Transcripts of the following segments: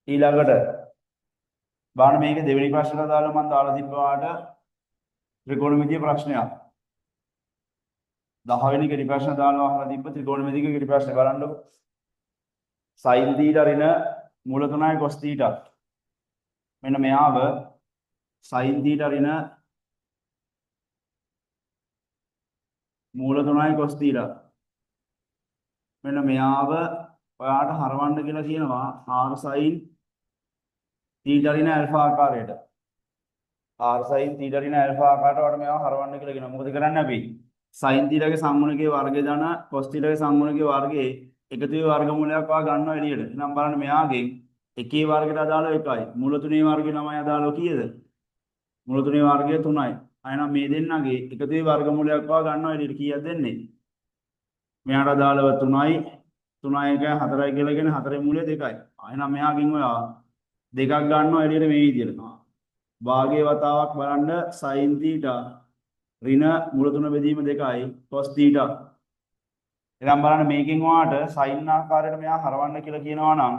ඊළඟට බලන්න මේක දෙවෙනි ප්‍රශ්නට අදාළව මම දාලා තිබ්බාට ත්‍රිකෝණමිතිය ප්‍රශ්නයක්. 10 වෙනි කෙටි ප්‍රශ්න දාලා අහලා තිබ්බ ත්‍රිකෝණමිතික කෙටි ප්‍රශ්න බලන්නකො. sin θ ඍණ මූල 3යි cos θ. මෙන්න මෙයාව sin θ ඍණ මූල 3යි cos θ. මෙන්න මෙයාව ඔයාට හරවන්න කියලා කියනවා r sin θ ඍණ ඇල්ෆා ආකාරයට. r sin θ ඍණ ඇල්ෆා ආකාරයට ඔයාට මෙයාව හරවන්න කියලා කියනවා. මොකද කරන්නේ අපි? sin θ ගේ සංගුණකයේ වර්ගය ධන cos θ ගේ සංගුණකයේ වර්ගයේ එකතු වේ වර්ගමූලයක් ඔයා ගන්නවා එළියට. එහෙනම් බලන්න මෙයාගෙන් එකේ වර්ගයට අදාළව 1යි. මූල තුනේ වර්ගය ළමයි අදාළව කීයද? මූල තුනේ වර්ගය 3යි. එහෙනම් මේ දෙන්නගේ එකතු වේ වර්ගමූලයක් ඔයා ගන්නවා එළියට කීයක් දෙන්නේ? මෙයාට අදාළව 3යි 3යි 1යි 4යි කියලා කියන්නේ 4 මූලය 2යි. එහෙනම් මෙයාගෙන් ඔයා දෙකක් ගන්නවා එළියට මේ විදියට. භාගයේ වතාවක් බලන්න sin θ ඍණ මූල තුන බෙදීම 2යි cos θ. එහෙනම් බලන්න මේකෙන් ඔයාට sin ආකාරයට මෙයා හරවන්න කියලා කියනවා නම්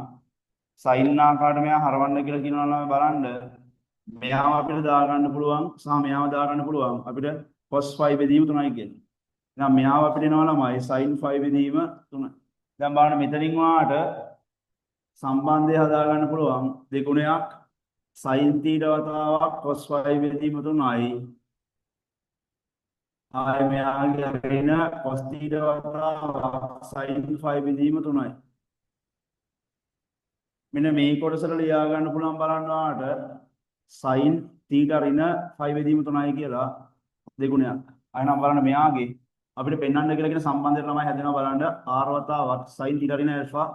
sin ආකාරයට මෙයා හරවන්න කියලා කියනවා නම් බලන්න මෙයාව අපිට දාගන්න පුළුවන් සහ මෙයාව දාගන්න පුළුවන් අපිට cos 5 බෙදීම 3යි කියලා. එහෙනම් මෙයාව අපිට එනවා ළමයි sin 5 බෙදීම 3. දැන් බලන්න මෙතනින් ඔයාට සම්බන්ධය හදාගන්න පුළුවන් දෙගුණයක් sin θ වතාවක් cos 5 බෙදීම 3යි ආයෙ මෙයාගේ ඍණ cos θ වතාවක් sin 5 බෙදීම 3යි. මෙන්න මේ කොටසට ලියා ගන්න පුළුවන් බලන්න ඔයාට sin θ ඍණ 5 බෙදීම 3යි කියලා දෙගුණයක්. එහෙනම් බලන්න මෙයාගේ අපිට පෙන්වන්න කියලා කියන සම්බන්ධය ළමයි හැදෙනවා බලන්න r වතාවක් sin θ ඍණ ඇල්ෆා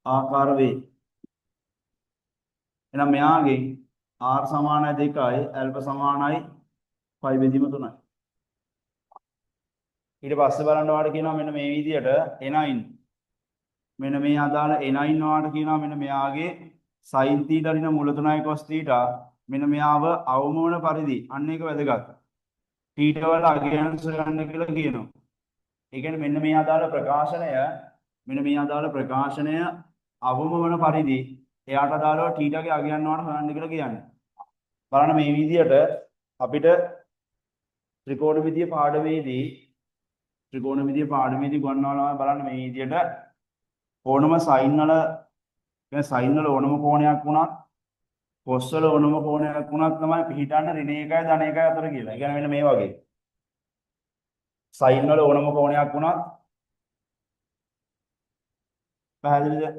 ආකාර වේ. එහෙනම් මෙයාගේ r සමානයි 2යි ඇල්ෆා සමානයි 5 බෙදීම 3යි. ඊට පස්සේ බලන්න ඔයාලට කියනවා මෙන්න මේ විදියට n9 මෙන්න මේ අදාළ n9 ඔයාලට කියනවා මෙන්න මෙයාගේ sin θ ඍණ මූල 3යි cos θ මෙන්න මෙයාව අවම වන පරිදි අන්න ඒක වැදගත්. θ වල අගයන්ස ගන්න කියලා කියනවා. ඒ කියන්නේ මෙන්න මේ අදාළ ප්‍රකාශනය මෙන්න මේ අදාළ ප්‍රකාශනය අවම වන පරිදි එයාට අදාළව θ ගේ අගයන් ඔයාලට හොයන්න කියලා කියන්නේ. බලන්න මේ විදියට අපිට ත්‍රිකෝණමිතිය පාඩමේදී ගන්නවා බලන්න මේ විදියට ඕනම සයින් වල කියන්නේ සයින් වල ඕනම කෝණයක් වුණත් කොස් වල ඕනම කෝණයක් වුණත් තමයි පිහිටන්න ඍණ එකයි ධන එකයි අතර කියලා. ඒ කියන්නේ මෙන්න මේ වගේ. සයින් වල ඕනම කෝණයක් වුණත් පැහැදිලිද?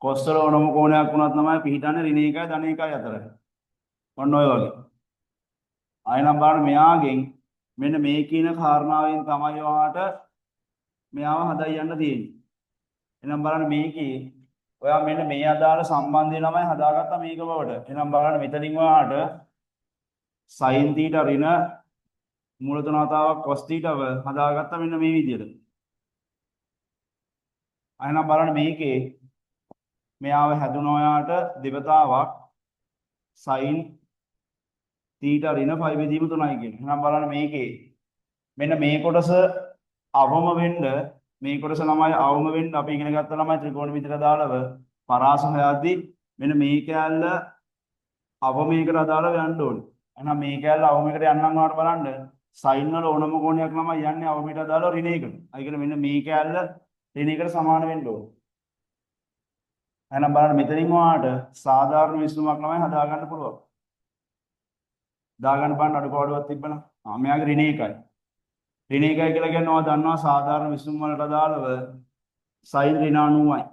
කොස් වල ඕනම කෝණයක් වුණත් තමයි පිහිටන්න ඍණ එකයි ධන එකයි අතර. ඔන්න ඔය වගේ. ආයෙනම් බලන්න මෙයාගෙන් මෙන්න මේ කියන කාරණාවෙන් තමයි ඔයාට මෙයාව හදයි යන්න තියෙන්නේ. එහෙනම් බලන්න මේකේ ඔයා මෙන්න මේ අදාළ සම්බන්ධය ළමයි හදාගත්තා මේක බවට. එහෙනම් බලන්න මෙතනින් ඔයාට sin θ ඍණ මූල තුන වතාවක් cos θ ව හදාගත්තා මෙන්න මේ විදියට. එහෙනම් බලන්න මේකේ මෙයාව හැදුන ඔයාට දෙවතාවක් sin θ ඍණ 5 බෙදීම 3යි කියන. එහෙනම් බලන්න මේකේ මෙන්න මේ කොටස අවම වෙන්න මේ කොටස ළමයි අවම වෙන්න අපි ඉගෙන ගත්ත ළමයි ත්‍රිකෝණමිතියට අදාළව පරාස හොයද්දි මෙන්න මේ කෑල්ල අවමයකට අදාළව යන්න ඕනේ. එහෙනම් මේ කෑල්ල අවමයකට යන්නම් ඔයාලට බලන්න සයින් වල ඕනම කෝණයක් ළමයි යන්නේ අවමයට අදාළව ඍණ එකට. ඒ කියන්නේ මෙන්න මේ කෑල්ල ඍණ එකට සමාන වෙන්න ඕනේ. එහෙනම් බලන්න මෙතනින් ඔයාලට සාධාරණ විසඳුමක් ළමයි හදාගන්න පුළුවන්. දාගන්න බලන්න අඩුපාඩුවක් තිබ්බනම්. ආ මෙයාගේ ඍණ එකයි. ඍණ එකයි කියලා කියන්නේ ඔයා දන්නවා සාධාරණ විසඳුම් වලට අදාළව sin ඍණ 90යි.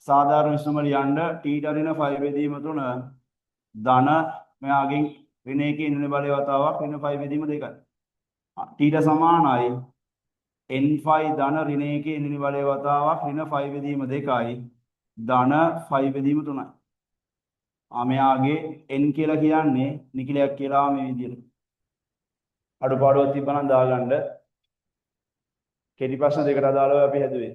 සාධාරණ විසඳුම ලියන්න θ ඍණ 5 බෙදීම 3 ධන මෙයාගෙන් ඍණ එකේ ඉන්න බලය වතාවක් ඍණ 5 බෙදීම 2යි. θ සමානයි n5 ධන ඍණ එකේ ඉන්න බලය වතාවක් ඍණ 5 බෙදීම 2යි ධන 5 බෙදීම 3යි. ආ මෙයාගේ n කියලා කියන්නේ නිඛිලයක් කියලා මේ විදියට. අඩුපාඩුවක් තිබ්බනම් දාගන්න. කෙටි ප්‍රශ්න දෙකට අදාළව අපි හැදුවේ.